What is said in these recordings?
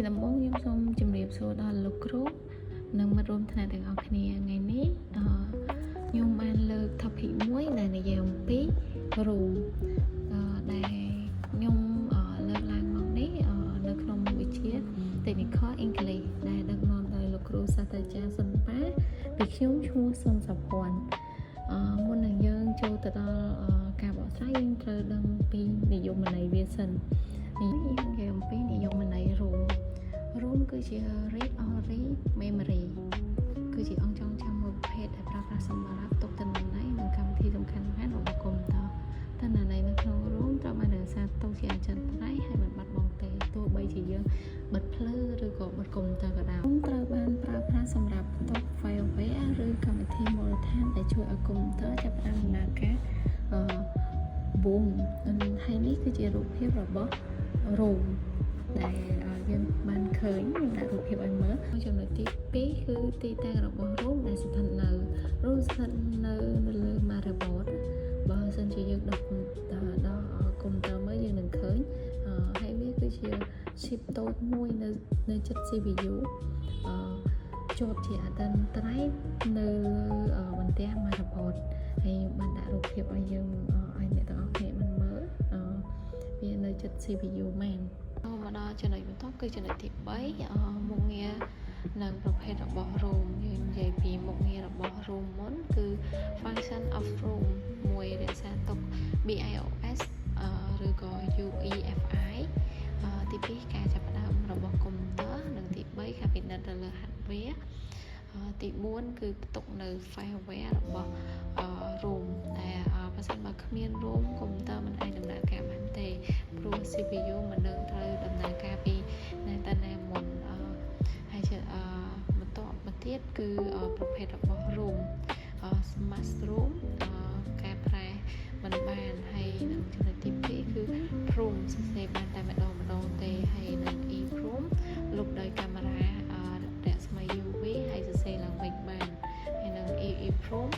ជាដំបូងខ្ញុំសូមជម្រាបសួរដល់លោកគ្រូនិងមិត្តរួមថ្នាក់ទាំងអស់គ្នាថ្ងៃនេះអឺខ្ញុំបានលើក topic មួយដែលនិយាយអំពី ROM ដែលខ្ញុំលើកឡើងមកនេះនៅក្នុងមុខវិជ្ជា Technical English ដែលដឹកនាំដោយលោកគ្រូសាស្ត្រាចារ្យសុនប៉ាពីខ្ញុំឈ្មោះសុនសុភ័ណ្ឌមុននឹងយើងចូលទៅដល់ការបកស្រាយយើងត្រូវដឹងពីនិយមន័យវាសិននេះយើងនិយាយអំពីនិយមន័យ ROM ROM គឺជា read only memory គឺជាអង្គចងចាំមួយប្រភេទដែលប្រើប្រាស់សម្រាប់ទុកទិន្នន័យនិងកម្មវិធីសំខាន់ៗរបស់កុំព្យូទ័រទិន្នន័យនៅក្នុង ROM ត្រូវបានរក្សាទុកជាអចិន្ត្រៃយ៍ហើយមិនបាត់បង់ទេទោះបីជាយើងបិទភ្លើងឬក៏បិទកុំព្យូទ័រក៏ដោយ ROM ត្រូវបានប្រើប្រាស់សម្រាប់ផ្ទុក firmware ឬកម្មវិធីមូលដ្ឋានដែលជួយឲ្យកុំព្យូទ័រចាប់ផ្ដើមដំណើរការអឺ boom ហើយនេះគឺជារូបភាពរបស់ ROM ដែលយើងបានឃើញខ្ញុំដាក់រូបភាពឲ្យមើលចំណុចទី2គឺទីតាំងរបស់ ROM ដែលស្ថិតនៅ ROM ស្ថិតនៅនៅលើ motherboard បើសិនជាយើងដោះដោះកុំព្យូទ័រមើលយើងនឹងឃើញហើយវាគឺជា chip តូចមួយនៅនៅជិត CPU អឺជាប់ជាអចិន្ត្រៃយ៍នៅលើបន្ទះ motherboard ហើយបានដាក់រូបភាពឲ្យយើងឲ្យអ្នកទាំងអស់គ្នាបានមើលវានៅជិត CPU មែនមកដល់ចំណុចបន្ទាប់គឺចំណុចទី3មុខងារនិងប្រភេទរបស់ ROM យើងនិយាយពីមុខងាររបស់ ROM មុនគឺ function of ROM មួយរក្សាទុក BIOS ឬក៏ UEFI ទី2ការចាប់ផ្ដើមរបស់កុំព្យូទ័រនិងទី3ការពិនិត្យទៅលើ hardware ទី4គឺផ្ទុកនៅ firmware របស់ ROM ដែលបើសិនបើគ្មាន ROM កុំព្យូទ័រមិនអាចដំណើរការបានទេព្រោះ CPU មិននឹងត្រូវដំណើរការពីណាទៅណាមុនហើយជាបន្ទាប់មកទៀតគឺប្រភេទរបស់ ROM Smart ROM កែប្រែមិនបានហើយនឹងចំណុចទី2គឺ PROM សរសេរបានតែម្ដងម្ដងទេហើយនឹង EPROM លុបដោយកាមេរ៉ារស្មី UV ហើយសរសេរឡើងវិញបានហើយនឹង EEPROM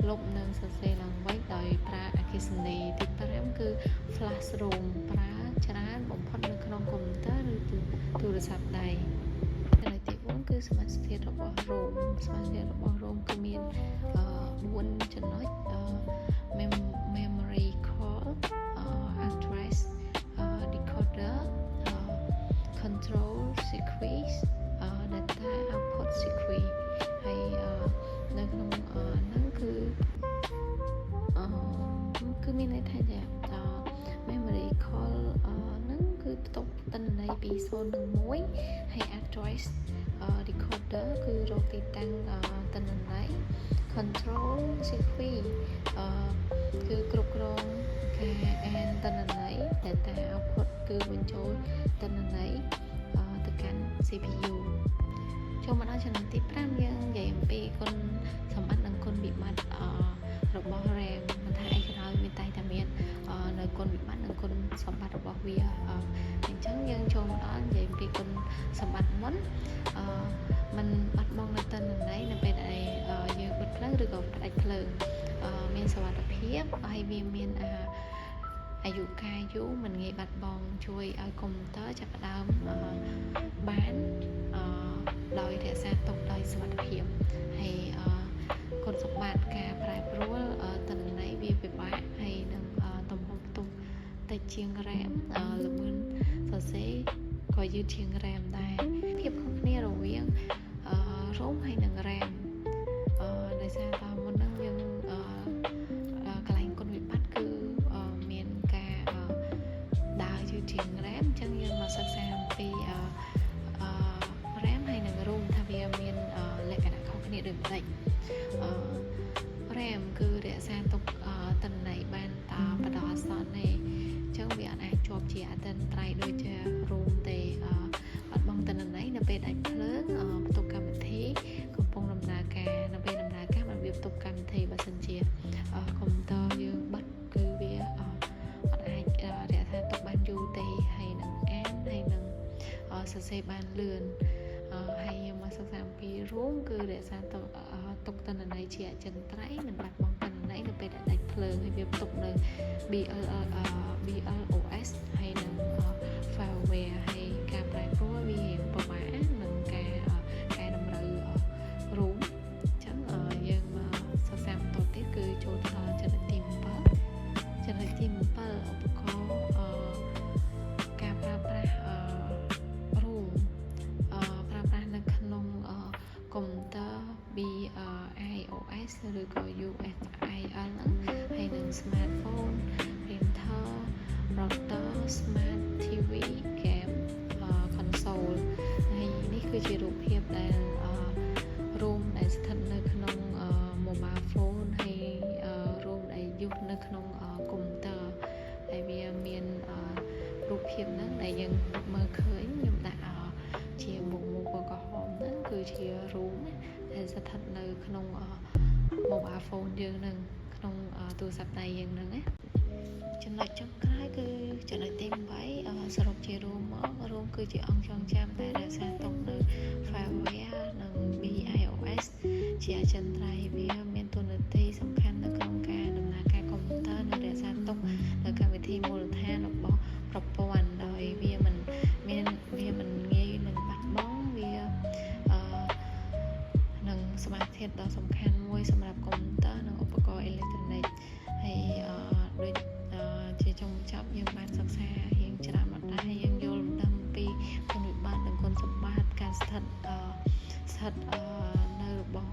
លុបនិងសរសេរឡើងវិញដោយប្រើអគ្គិសនីទី5គឺ Flash ROM ប្រើច្រើនបំផុតនៅក្នុងកុំព្យូទ័រឬទូរស័ព្ទដៃចំណុចទី4គឺសមាសធាតុរបស់ ROM សមាសធាតុរបស់ ROM គឺមាន4ចំណុច memory call address decoder control circuit data output circuit ហើយនៅក្នុងហ្នឹងគឺអឺគឺមានន័យថាជា memory call ហ្នឹងគឺផ្ទុកទិន្នន័យពី0និង1ហើយ address decoder គឺរកទីតាំងទិន្នន័យ control circuit គឺគ្រប់គ្រងការអានទិន្នន័យ data output គឺបញ្ចូលទិន្នន័យទៅកាន់ CPU ចូលមកដល់ចំណុចទី5យើងនិយាយអំពីគុណសម្បត្តិនិងគុណវិបត្តិរបស់ RAM មិនថាអីក៏ដោយវាតែងតែមាននៅគុណវិបត្តិនិងគុណសម្បត្តិរបស់វាអញ្ចឹងយើងចូលមកដល់និយាយអំពីគុណសម្បត្តិមុនអឺมันបាត់បង់នៅទិន្នន័យនៅពេលដែលយើងបិទភ្លើងឬក៏ផ្ដាច់ភ្លើងមានសុវត្ថិភាពហើយវាមានអាយុកាលយូរមិនងាយបាត់បង់ជួយឲ្យកុំព្យូទ័រចាប់ផ្ដើមបានដោយរក្សាទុកដោយសុវត្ថិភាពហើយគុណសម្បត្តិការប្រែប្រួលទិន្នន័យវាពិបាកហើយនឹងទំហំផ្ទុះតិចជាង RAM ល្បឿនសរសេរក៏យឺតជាង RAM ដែរភាពខុសគ្នារវាង ROM ហើយនិង RAM ដោយសារតមុនហ្នឹងយើងកន្លែងគុណវិបត្តិគឺមានការដើរយឺតជាង RAM អញ្ចឹងយើងមកសិក្សាអំពី RAM ហើយនិង ROM ថាវាមានលក្ខណៈខុសគ្នាដូចម្ដេចអឺ RAM គឺរក្សាទុកទិន្នន័យបានតបណ្ដោះអាសន្នទេអញ្ចឹងវាអត់អាចជាប់ជាអចិន្ត្រៃយ៍ដូចជា ROM ទេបាត់បង់ទិន្នន័យនៅពេលដាច់ភ្លើងផ្ទុកកម្មវិធីកំពុងដំណើរការនៅពេលដំណើរការมันវាផ្ទុកកម្មវិធីបើសិនជាកុំព្យូទ័រយើងបិទគឺវាអត់អាចរក្សាទុកបានយូរទេហើយនឹងអានហើយនឹងសរសេរបានលឿនហើយយើងមកសិក្សាអំពី ROM គឺរក្សាទុកទុកទិន្នន័យជាអចិន្ត្រៃយ៍មិនបាត់បង់ទិន្នន័យនៅពេលដែលដាច់ភ្លើងហើយវាផ្ទុកនៅ BLOS ហើយនឹង firmware ហើយការប្រែប្រួលវារៀងពិ BIOS ឬក៏ UEFI ហ្នឹងហើយនិង smartphone, printer, router, smart TV, game console ហើយនេះគឺជារូបភាពដែល ROM ដែលស្ថិតនៅក្នុង mobile phone ហើយ ROM ដែល use នៅក្នុងកុំព្យូទ័រដែលវាមានរូបភាពហ្នឹងដែលយើងមើលឃើញខ្ញុំដាក់ជាមុខមុខពណ៌ក្រហមហ្នឹងគឺជា ROM ដែលស្ថិតនៅក្នុង mobile phone យើងហ្នឹងក្នុងទូរស័ព្ទដៃយើងហ្នឹងណាចំណុចចុងក្រោយគឺចំណុចទី8សរុបជារួមមក ROM គឺជាអង្គចងចាំដែលរក្សាទុកនៅ firmware និង BIOS ជាអចិន្ត្រៃយ៍វាមានតួនាទីសំខាន់នៅក្នុងការដំណើរការកុំព្យូទ័រនិងរក្សាទុកនៅកម្មវិធីមូលដ្ឋានរបស់ប្រព័ន្ធដោយវាមិនមានវាមិនងាយនឹងបាត់បង់វាអឺនិងសមាធិដ៏សំខាន់មួយសម្រាប់កុំព្យូទ័រនិងឧបករណ៍អេឡិចត្រូនិកហើយអឺដូចជាចុងបញ្ចប់យើងបានសិក្សារៀងច្រើនមកដែរយើងយល់ដឹងពីគុណវិបត្តិនិងគុណសម្បត្តិការស្ថិតនៅរបស់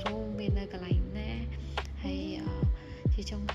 ROM វានៅកន្លែងណាហើយជាចុងក្រោយ